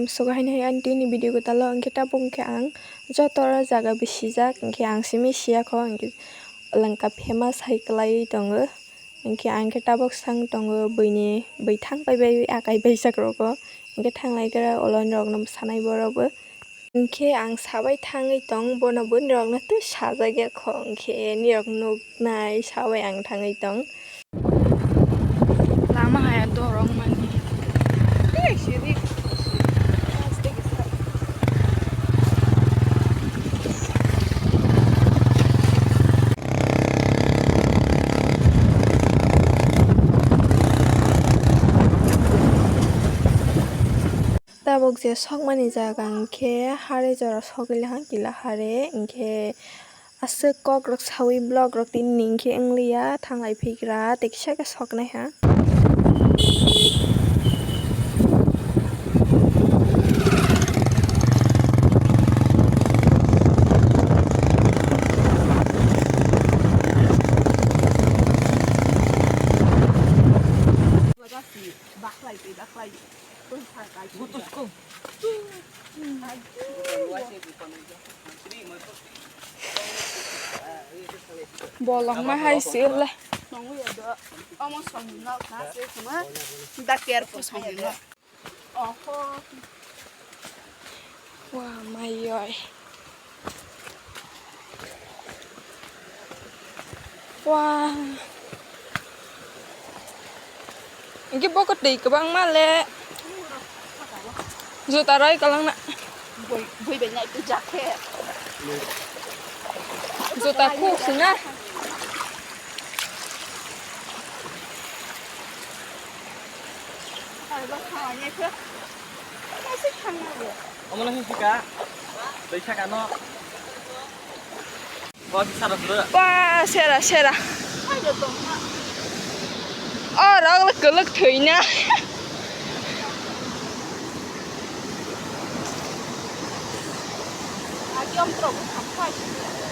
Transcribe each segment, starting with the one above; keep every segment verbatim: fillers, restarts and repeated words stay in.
Suga haino hai ani tini video kwtalo, hwnkhe tabuk hwnkhe ang joto jaga bisijak, hwnkhe ang simi siya kho, hwnkhe lengka famous hai kwlaiwi tongo, hwnkhe ang khe tabuk sang tongo, buini bui thang pai bai akai baijak rogo, hwnkhe thanglai khe ulo norokno bwsanai borokbo. Hwnkhe ang sabai thangwi tong, bono buinirokno tei sajak ya kho, hwnkhe nirok nuknai sabai ang thangwi tong. Lama haya dorong mani. Tabuk je sokmani jaga hwnkhe hare jora sogwi laha kila hare, hwnkhe aswk kokrok sawi block rok tini ni hwnkhe wngliya, thanglai phigra tei kisa khe soknaiha. Bolongma hai se le. Omo songni nok na se khama. Da ter ko songni nok. Oho. Wa mai yoi. Wa. Hwnkhe bo kwtwi kwbangma le. Juta roi kwlwngna. Bui, bui bai nai tu jakhe. Juta khuk sina. Omo no hwnka, twi saka no. Bo sara sura. Ba, sera, sera. O, rok le kwlwk thwina.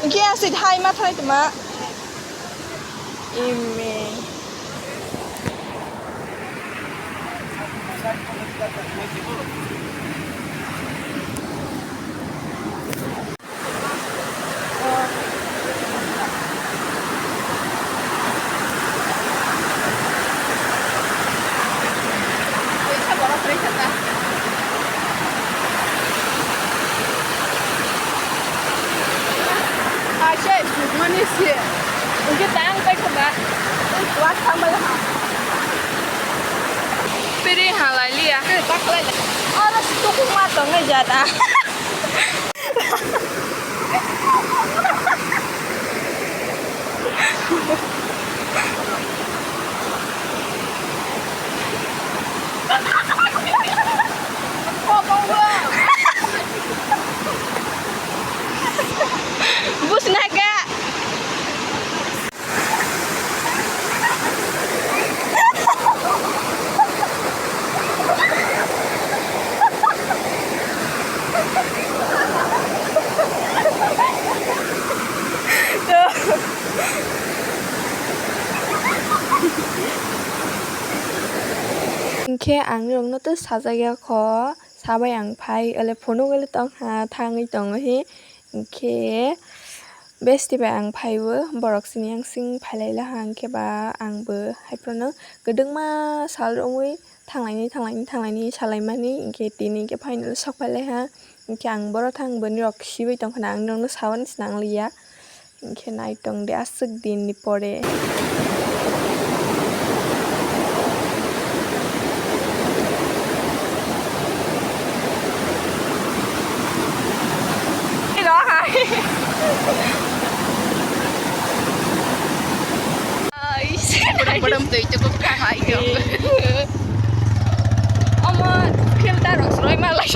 Hwnkhe aswk hai ma thai tongma. Ime. Kaisa sukmani se. Hwnkhe tang pai khaba. Tei kuat thang bai ha. Piri halai liya. Tei baklai lai. Oro si tukung ma tongnai jada. Busna ka. Hwnkhe ang norokno tei sajak ya kho, sabai ang phai, ele phunuk ele tong ha, thangwi tongo hi. Hwnkhe besti bai ang phaibo, borok sini yang sing phailai laha, hwnkhe ba angbo haiphano kwdwkma sal romwi thanglaini, thanglaini, thanglaini salaimani, hwnkhe tini hwnkhe final sok phailaiha, hwnkhe ang boro thang boni rok sibwi tongkhana, ang norokno sawan sinang liya. Hwnkhe naitong de aswk din ni pore. Ai, bodom bodom twi chukuk thangai. Omo filter rok swrwng ma lai.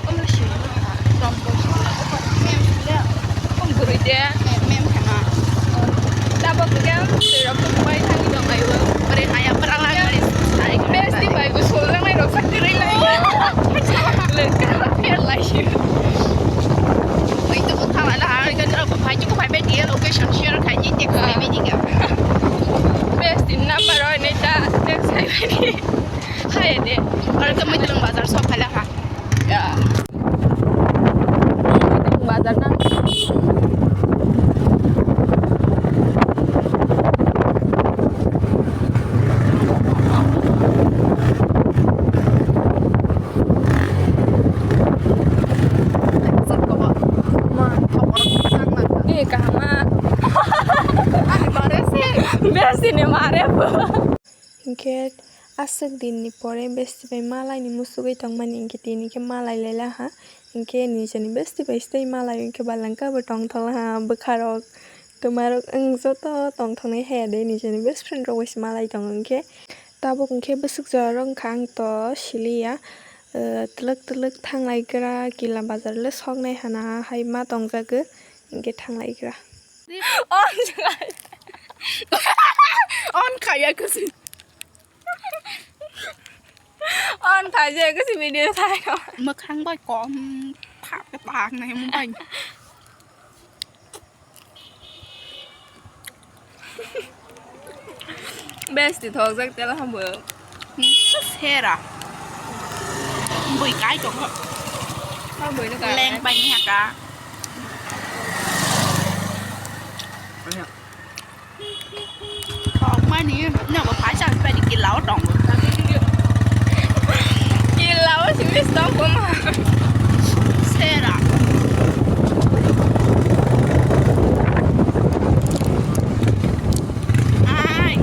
Omo si. Mem sile. Om gurui de. Mem khana. Tabok khe twi rok bai thangwi tong ayo. Ore haya parang lai. Besti bai gusul nang lai rok sak tirai lai. Lengkar lai. Oi, tu kutha wala, ha, kan rok phai chu phai be dia location share khai ni text khai be ni ga. Besti number oi ni ta text khai be ni. Hai Ni kahama. Besi ni mare bo. Hinkhe aswk dinni pore besti bai malaini musugwi tongmani, hinkhe tini khe malai laila ha. Hinkhe nijani besti bai stwi malai, hinkhe balangka bo tongthok ha bwkharok. Twmarok wng joto tongthoknai haya de, nijani best friend rok bai se malai tongo hinkhe. Tabuk hinkhe bwswk jora rok wngkha ang to siliya. Twlwk twlwk thanglaigra, kila bazar le soknai hana hai ma tongjago, hinkhe thanglaigra. On on khaya kasi. On khaya kasi video thayo. Mwkhang bai kom phak phak nai mo bai. Besti thokjak tela hambo. Sera. Bui kai tong. Hambo ni kai. Leng pai ni haka. Thok mani, no bo phai sa pai di kila o tong. Kila o simi stop ko ma. Sera. Ai.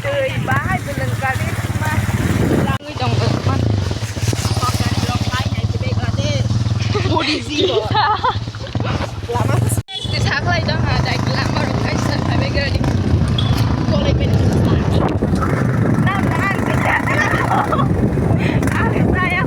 Twi bahai beleng kali ma. Langwi tong man. Body zero. Lama. Twi thaklai tong ha, dai lama rok kaisa thabai gani. Kolai pen. Nang nang kita. Ang saya.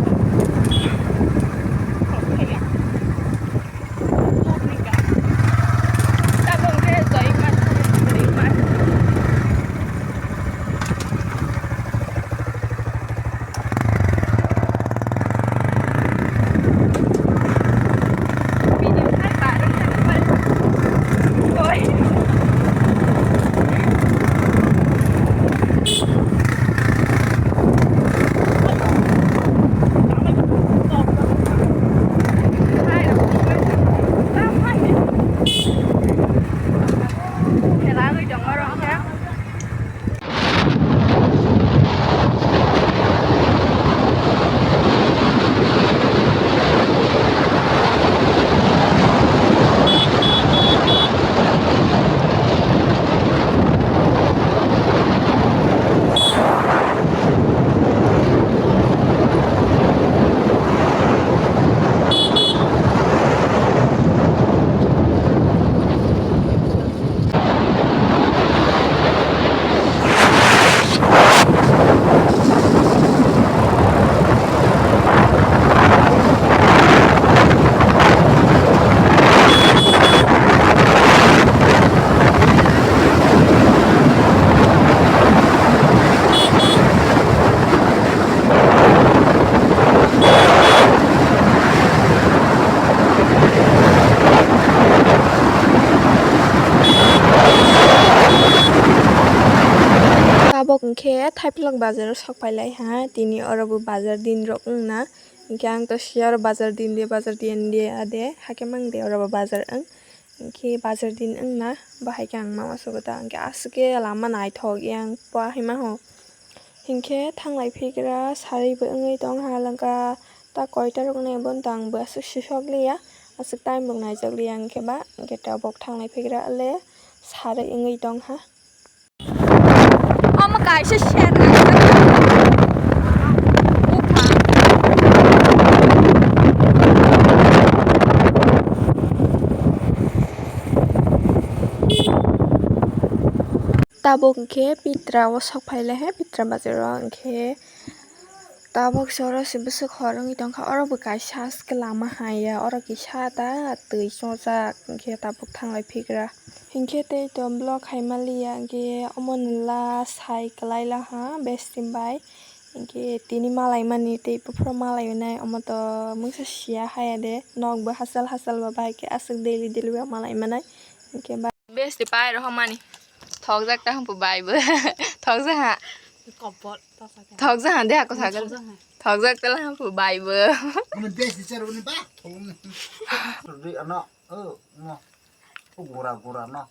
Tabok hwnkhe Thaipilok bazar o sok pailai ha, tini oro bo bazar din rok wngna, hwnkhe ang to siya oro bazar din de, bazar din de ade, hakhe mang de oro bo bazar wng. Hinkhe bazar din wngna, bahai khe ang ma uansukgo ta, hinkhe aswk khe lama naithok yang pua hai ma ho. Hinkhe thanglai phigra sarwi bo wngwi tong ha langka, ta koita rok nai bono ta ang bo aswk sisok liya, aswk time bo naijak liya hinkhe ba, hinkhe tabok thanglai phigra le sarwi wngwi tong ha. Omo kaisa sher. Bupha. Tabuk hwnkhe Pitra o sok phailai he, Pitra bazar o hwnkhe tabuk se oro se bwswk hor wngwi tongkha, oro bo kaisa aske lama haya, oro kisa ta twi chongjak hwnkhe tabuk thanglai phigra. Hinkhe tei to vlog hai maliya, hwnkhe omo nwnla sai kwlai laha besti bai. Hinkhe tini malaimani tei buphuru malainai, omo to mungsa siya haya de, nokbo hachal hachal ba bai khe aswk daily daily ba malaimanai. Hinkhe ba besti pai rohormani. Thokjak ta hampu bai bo. Thokjak ha. Kobol, ta sakhe. Thokjak ha de ako sakal. Thokjak ha. Thokjak ta la hampu bai bo. Omo besti char oni ba. Thokjak ano. Oh, no. Gura gura no.